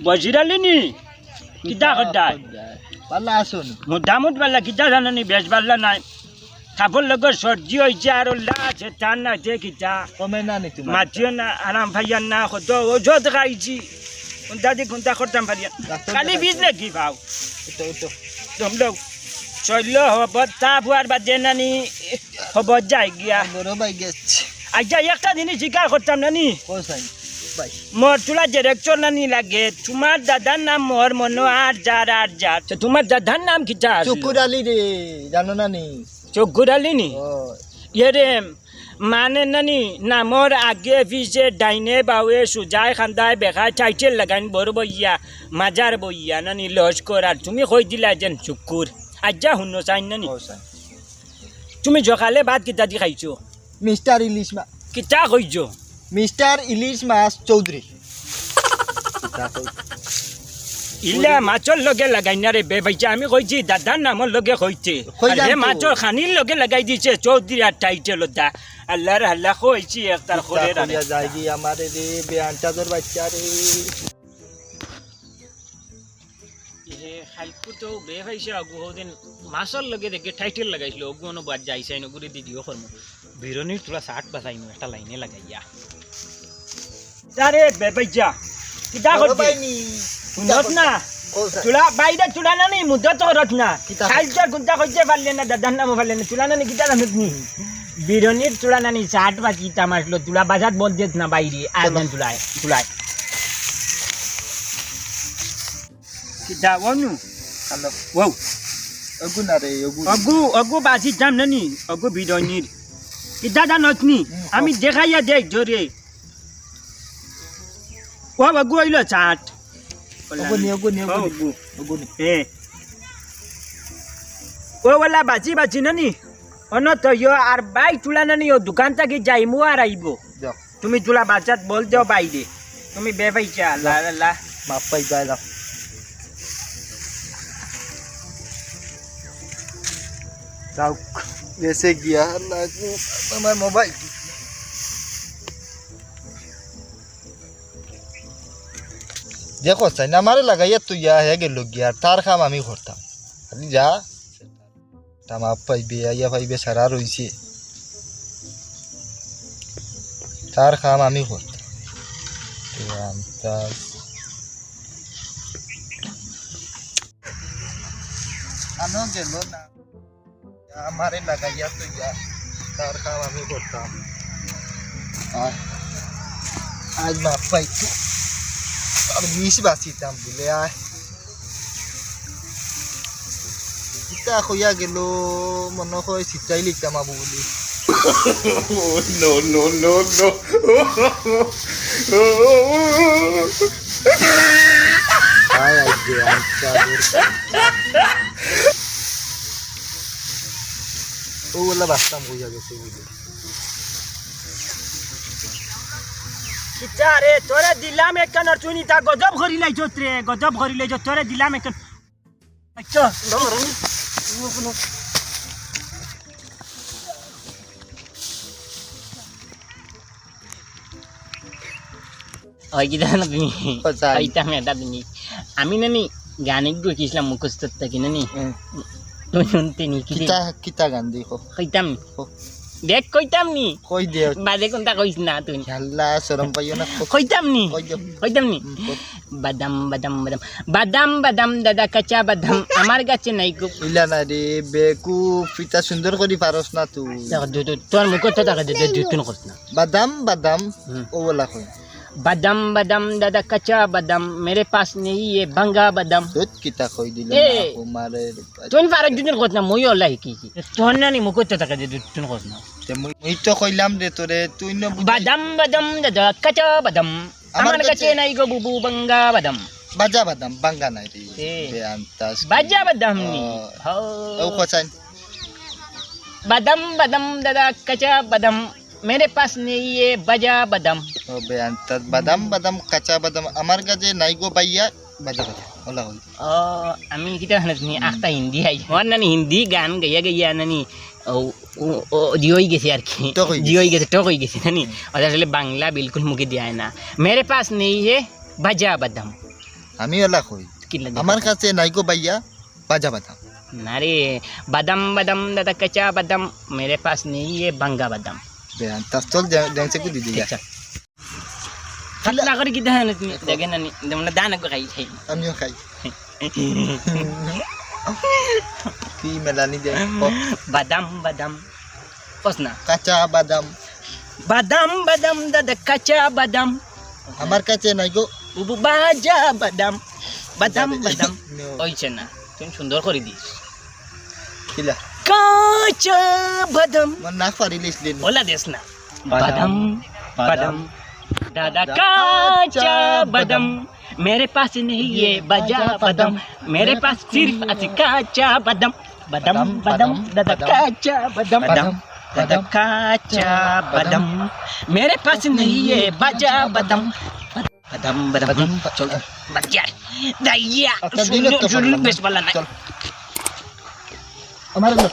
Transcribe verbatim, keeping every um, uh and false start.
বজির আলী নি? কিতা করতায়? ভালা আছো নি? মোটামুট ভালা, কিতা জানো নি, বেশ ভালা নাই। কাপড় লগর সর্দি অইছে আর ওলা আছে, তার না যে কিতা। কমে না নি তোমার? মাতিও না, আরাম পাইয়ার না, কত ওষুধ খাইছি। কোনটা দি কোনটা করতাম পারিয়ার না। ডাক্তার খালি দেখাইছো? বিষ নাকি পাও? উঠো, উঠো। দম লও। শৈল হব, তা বুয়ার বাদে নানি হব যাই গিয়া। বড় ভাই গেছে। আচ্ছা, একটা জিনিস স্বীকার করতাম নানি। ও সাইন, ভাই। মোর তুলা জেরেক চোর নানি লাগে। তোমার দাদার নাম মোর মনো আর যার আর যার। তো তোমার দাদার নাম কিতা আছিল? চকুর আলী রে, জানো না নি? চকুর আলী নি? ও। ইয়ে রে, মানে নানি, নামর আগে পিছে ডাইনে বাউয়ে সুজায় খান্দায় বেখায় টাইটেল লাগাইন বড় বইয়া, মাজার বইয়া নানি লস্কর, আর তুমি কই দিলা যেন চুকুর। আজ্জা হুনো চাইন নানি। ও সাইন। তুমি সকালে ভাত কিতা দি খাইছো? মিস্টার ইলিশ মাছ। কিতা কইছো? মিস্টার ইলিশ মাছ চৌধুরী। কিতা কই? ইলা মাছর লগে লাগাই না রে বে ভাইজা, আমি কইছি দাদার নামর লগে কইতে। কই আর হে জানতো? মাছর খানির লগে লাগাই দিছে চৌধুরী আর টাইটেল দা। আল্লাহর হাল্লা কইছি একটার কিতা করে কইয়া রাখে। যায়গি আমারে রে, বেআন্তাজর বাচ্চা রে। এ, খাইকু তো বে ভাইজা অগু হদিন মাছর লগে দেখে টাইটেল লাগাইছিল, অগু অনো বাদ যাইছে, আইন অগুরে ভিডিও করমু। বিরনির তুলা শার্ট বাজাইমু একটা লাইনে লাগাইয়া। আরে বেবাইজা, কিতা বড় করবি? ভাই নি, হুনত কিতা না? করবি? কও স্যার। তুলা বাইরে তুলা না নি, মুদ্রা তো হরত না। কিতা সাইজটা কোনটা কইতে পারলে না, দাদার নামও পারলে না, তুলা না নি, কিতা জানত নি? বিরনির তুলা না নি, শার্ট বাকি তামাশলো, তুলা বাজাত বল দেত না বাইরে, আর চলো। দেন তুলায়, তুলায়। কিতা, অনু? হ্যালো। ওউ। অগু না রে, অগু। অগু, অগু বাসি যাম না নি, অগু বিরনির। কিতা জানত নি? হুম, আমি কও। দেখাইয়া দেই জোরে। ও, অগু অইলো চাট। অগু নি, অগু নি, অগু ও, নি। অগু। অগু নি। এ। ও, ওলা বাসি বাসি না নি? অনো তো ইয়ো আর বাই তুলা না নি, ও দোকান থাকি যাইমু আর আইবো। যাও। তুমি তুলা বাজাত বল দেও বাইরে। তুমি বেবাইজা, লা, লা, লা। মাফ পাই, বাই, যাও। যাও, গেছে গিয়া, আল্লাহ, আমার মোবাইল। দেখো, চাই না, আমারে লাগাইয়া তুই ইয়া হে গেল গিয়া, তার কাম আমি করতাম। খালি যা। তা মাফ পাইবে, আইয়া পাইবে, সারা রইছে। তার কাম আমি করতাম। তো আমতা আনো গেল না। আমারে লাগাইয়া তো ইয়া, তার কাম আমি করতাম। আয়, আজ মাফ পাইতো। আর বিষ বাঁচিতাম বলে আয়। কিতা কইয়া গেল, মনে হয় সিটাই লিখতাম আবু বলি। Oh, no, no, no, no. আয়, আয়, যে আনসার। ও বলে বাঁচতাম কইয়া গেছে বুঝে। কিতা রে, তোরে দিলাম একখান আর তুই নিতা গজব করি লাইছত রে, গজব করি লাইছত, তোরে দিলাম একখান। আচ্ছা, ধর, আমি ওই কি জানো তুমি? ও, জানি। ওইটা আমি এটা তুমি। আমি নানি গান এগু কিছিলাম মুখস্থ থাকি নানি। হুম। তুমি শুনতে নি কি কিতা, কিতা গান দেখো? কইতাম নি। ও। দেখ কইতাম নি। কই দে। বাদে কোনটা কইস না তুই। আল্লাহ, শরম পাইও না। কইতাম নি। কই দে। কইতাম নি। হুম, কই। বাদাম, বাদাম, বাদাম। বাদাম, বাদাম, দাদা, কাঁচা বাদাম। আমার গাছে নাই গো। ইলা না রে, বেকুফ, ইতা সুন্দর করি পারস না তুই। দেখো, দু-, দু-, তোর মুখে তো তাকে দে, দে, দু-, তুই করস না। বাদাম, বাদাম, হুম। ও বলা কই। বাদাম, বাদাম, দাদা, কাঁচা বাদাম, মেরে পাস নেই এ ভাঙ্গা বাদাম। দুধ কিতা কই দিল এ, না, ও মারে রে। তুই পারস দুদিন করস না, মই ওলা হিকিছি। তোর নানি মুখে তো তাকে দে, দু-, তুই করস না। তে মুই, মুই তো কইলাম রে তোরে, তুই ন বুঝ- বাদাম, বাদাম, দাদা, কাঁচা বাদাম। আমার আমার গাছে গাছে নাই গো বুবু, ভাঙ্গা বাদাম। বাজা বাদাম, ভাঙ্গা নাই রে। এ। বে আন্তাজ। বাজা বাদাম নি। ও। হো। ও কচাইন। বাদাম, বাদাম, দাদা, কাঁচা বাদাম। মেরে পাস নেই এ বাজা বাদাম। ও বে আন্তাজ। বাদাম, বাদাম, কাঁচা বাদাম। আমার গাছে নাই গো বাইয়া, বাজা বাদাম। ওলা হই। ও, আমি কিতা জানো তুমি? হুম। আখতা হিন্দি আই। আমার নানি হিন্দি গান গাইয়া গাইয়া নানি ও, ও, ও, জিওই গেছে আর কি। টক হই গেছে। জিওই গেছে, টক হই গেছে, জানি। হুম। ওটা আসলে বাংলা বিলকুল মুখে দিয়া না। মেরে পাস নেই হে বাজা বাদাম। আমি ওলা কই। কিলা দিতা? আমার কাছে নাই গো ভাইয়া বাজা বাদাম। না রে, বাদাম বাদাম দাদা কাঁচা বাদাম, মেরে পাস নেই এ ভাঙ্গা বাদাম। বেয়ান, তা চল ড্যান্স একটু দি দিয়া। আচ্ছা। ফাতলা করি কিতা দেখো না তুমি? দেখো। দেখে না নি, যেমন দান একটু খাই, খাই। আমিও খাই। কি মেলানি দে? ও। বাদাম বাদাম। কস না। কাঁচা বাদাম। বাদাম বাদাম দাদা কাঁচা বাদাম। আমার কাছে নাই গো। উবু বাজা বাদাম। বাদাম বাদাম। No। ওইছে না। তুমি সুন্দর করি দিস। কিলা? কাঁচা বাদাম। মন না পারিলিস দিন। ওলা দেস না। বাদাম, বাদাম। দাদা কাঁচা বাদাম। মেরে পাস নেই এ বাজা বাদাম। মেরে পাস সির্ফ আছে কাঁচা বাদাম। বাদাম, বাদাম, দাদা কাঁচা বাদাম। বাদাম, দাদা কাঁচা বাদাম। মেরে পাস নেই এ বাজা বাদাম। বাদাম, বাদাম। বাদাম, চল। বাজার। দাইয়া। আচ্ছা, দিন তো সুন্দর, ভালো লাগলো। বেশ ভালো না। চল। আমার লোক।